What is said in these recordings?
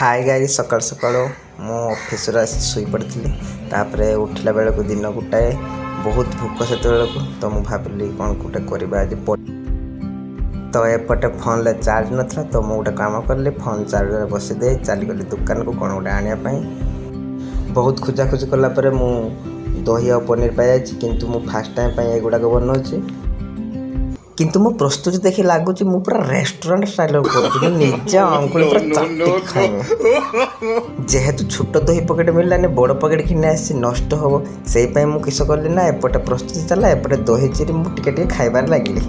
High guys, ସକାଳୁ ସକାଳୁ ମୁଁ ଅଫିସରୁ ଆସି ଶୋଇପଡ଼ିଥିଲି। ତାପରେ ଉଠିଲା ବେଳକୁ ଦିନ ଗୋଟାଏ, ବହୁତ ଭୋକ ସେତେବେଳକୁ। ତ ମୁଁ ଭାବିଲି କ'ଣ ଗୋଟେ କରିବା ଆଜି। ତ ଏପଟେ ଫୋନ୍ରେ ଚାର୍ଜ ନଥିଲା, ତ ମୁଁ ଗୋଟେ କାମ କଲି, ଫୋନ୍ ଚାର୍ଜରେ ବସେଇ ଦେଇ ଚାଲିଗଲି ଦୋକାନକୁ କ'ଣ ଗୋଟେ ଆଣିବା ପାଇଁ। ବହୁତ ଖୋଜାଖୋଜି କଲା ପରେ ମୁଁ ଦହି ଆଉ ପନିର ପାଇଯାଇଛି, କିନ୍ତୁ ମୁଁ ଫାର୍ଷ୍ଟ ଟାଇମ୍ ପାଇଁ ଏଗୁଡ଼ାକ ବନାଉଛି। କିନ୍ତୁ ମୋ ପ୍ରସ୍ତୁତି ଦେଖି ଲାଗୁଛି ମୁଁ ପୁରା ରେଷ୍ଟୁରାଣ୍ଟ ଷ୍ଟାଇଲ୍ର କରୁଛି। ମୁଁ ନିଜେ ଅଙ୍ଗୁଳି ପୁରା ଚାଟିକି ଖାଇବି। ଯେହେତୁ ଛୋଟ ଦହି ପକେଟ୍ ମିଳିଲାନି, ବଡ଼ ପକେଟ୍ ଘିନି ଆସିଛି, ନଷ୍ଟ ହେବ, ସେଇ ପାଇଁ ମୁଁ କିସ କଲି ନା, ଏପଟେ ପ୍ରସ୍ତୁତି ଚାଲିଲା, ଏପଟେ ଦହି ଚିରି ମୁଁ ଟିକେ ଟିକେ ଖାଇବାରେ ଲାଗିଲି।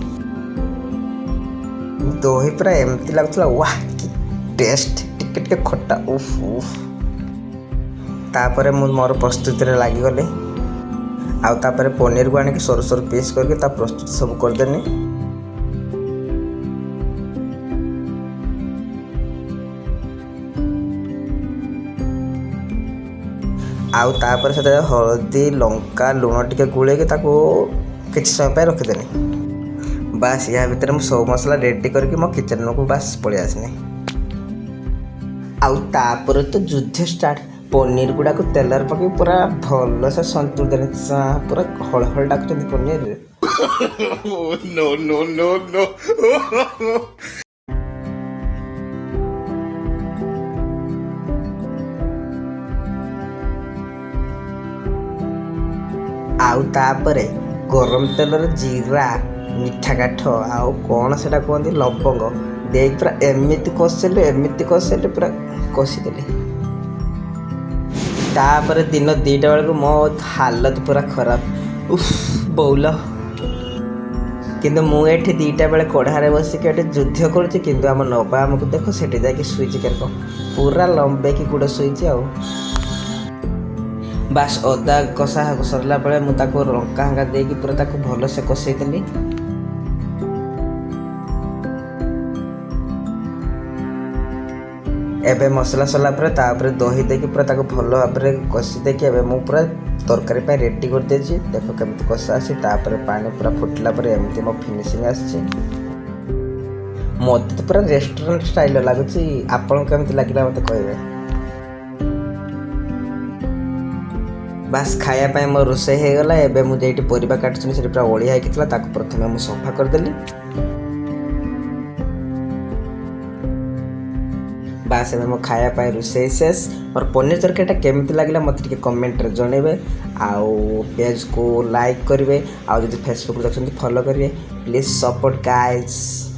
ଦହି ପୁରା ଏମିତି ଲାଗୁଥିଲା, ୱାହ କି ଟେଷ୍ଟ! ଟିକେ ଟିକେ ଖଟା, ଉଫ୍ ଉଫ୍। ତାପରେ ମୁଁ ମୋର ପ୍ରସ୍ତୁତିରେ ଲାଗିଗଲି। ଆଉ ତାପରେ ପନିରକୁ ଆଣିକି ସରୁ ସରୁ ପିସ୍ କରିକି ତା ପ୍ରସ୍ତୁତି ସବୁ କରିଦେଲି। ଆଉ ତାପରେ ସେଥିରେ ହଳଦୀ, ଲଙ୍କା, ଲୁଣ ଟିକେ ଗୋଳେଇକି ତାକୁ କିଛି ସମୟ ପାଇଁ ରଖିଦେଲି। ବାସ୍, ୟା ଭିତରେ ମୁଁ ସବୁ ମସଲା ରେଡ଼ି କରିକି ମୋ କିଚେନ୍ ରୁମ୍କୁ ବାସ୍ ପଳେଇ ଆସିଲି। ଆଉ ତାପରେ ତ ଯୁଦ୍ଧ ଷ୍ଟାର୍ଟ। ପନିର ଗୁଡ଼ାକୁ ତେଲରେ ପକେଇ ପୁରା ଭଲସେ ସନ୍ତୁଳି ଦେଲି। ପୁରା ହଳ ହଳ ଡାକୁଛନ୍ତି paneer. No, no, no, no. ଆଉ ତାପରେ ଗରମ ତେଲରେ ଜିରା, ମିଠା କାଠ ଆଉ କ'ଣ ସେଇଟା କୁହନ୍ତି, ଲବଙ୍ଗ ଦେଇକି ପୁରା ଏମିତି କଷିଲି, ଏମିତି କଷିଲି, ପୁରା କଷିଦେଲି। ତାପରେ ଦିନ 2ଟା ବେଳକୁ ମୋ ହାଲତ ପୁରା ଖରାପ, ଉଫ୍ ବଉଲ। କିନ୍ତୁ ମୁଁ ଏଠି 2ଟା ବେଳେ କଢ଼ାରେ ବସିକି ଏଠି ଯୁଦ୍ଧ କରୁଛି, କିନ୍ତୁ ଆମ ନବା ଆମକୁ ଦେଖ, ସେଠି ଯାଇକି ଶୋଇଛି କେରକ, ପୁରା ଲମ୍ବେଇକି ଗୋଡ଼ ଶୋଇଛି। ଆଉ ବାସ୍, ଅଦା କଷା ସରିଲା ପରେ ମୁଁ ତାକୁ ଲଙ୍କା ହଙ୍କା ଦେଇକି ପୁରା ତାକୁ ଭଲସେ କଷେଇଦେଲି। ଏବେ ମସଲା ସରିଲା ପରେ ତାପରେ ଦହି ଦେଇକି ପୁରା ତାକୁ ଭଲ ଭାବରେ କଷି ଦେଇକି ଏବେ ମୁଁ ପୁରା ତରକାରୀ ପାଇଁ ରେଡ଼ି କରିଦେଇଛି। ଦେଖ କେମିତି କଷା ଆସିଛି। ତାପରେ ପାଣି ପୁରା ଫୁଟିଲା ପରେ ଏମିତି ମୋ ଫିନିସିଂ ଆସିଛି। ମୋତେ ତ ପୁରା ରେଷ୍ଟୁରାଣ୍ଟ ଷ୍ଟାଇଲ୍ର ଲାଗୁଛି। ଆପଣଙ୍କୁ କେମିତି ଲାଗିଲା, ମୋତେ କହିବେ। ବାସ୍, ଖାଇବା ପାଇଁ ମୋ ରୋଷେଇ ହେଇଗଲା। ଏବେ ମୁଁ ଯେଉଁଠି ପରିବା କାଟୁଥିଲି, ସେଠି ପୁରା ଅଳିଆ ହେଇକି ଥିଲା। ତାକୁ ପ୍ରଥମେ ମୁଁ ସଫା କରିଦେଲି। ବାସ୍, ଏବେ ମୋ ଖାଇବା ପାଇଁ ରୋଷେଇ ଶେଷ। ମୋର ପନିର ତରକାରୀଟା କେମିତି ଲାଗିଲା, ମୋତେ ଟିକେ କମେଣ୍ଟରେ ଜଣେଇବେ। ଆଉ ପେଜ୍କୁ ଲାଇକ୍ କରିବେ, ଆଉ ଯଦି ଫେସବୁକ୍ ଦେଖୁଛନ୍ତି, ଫଲୋ କରିବେ। Please support guys.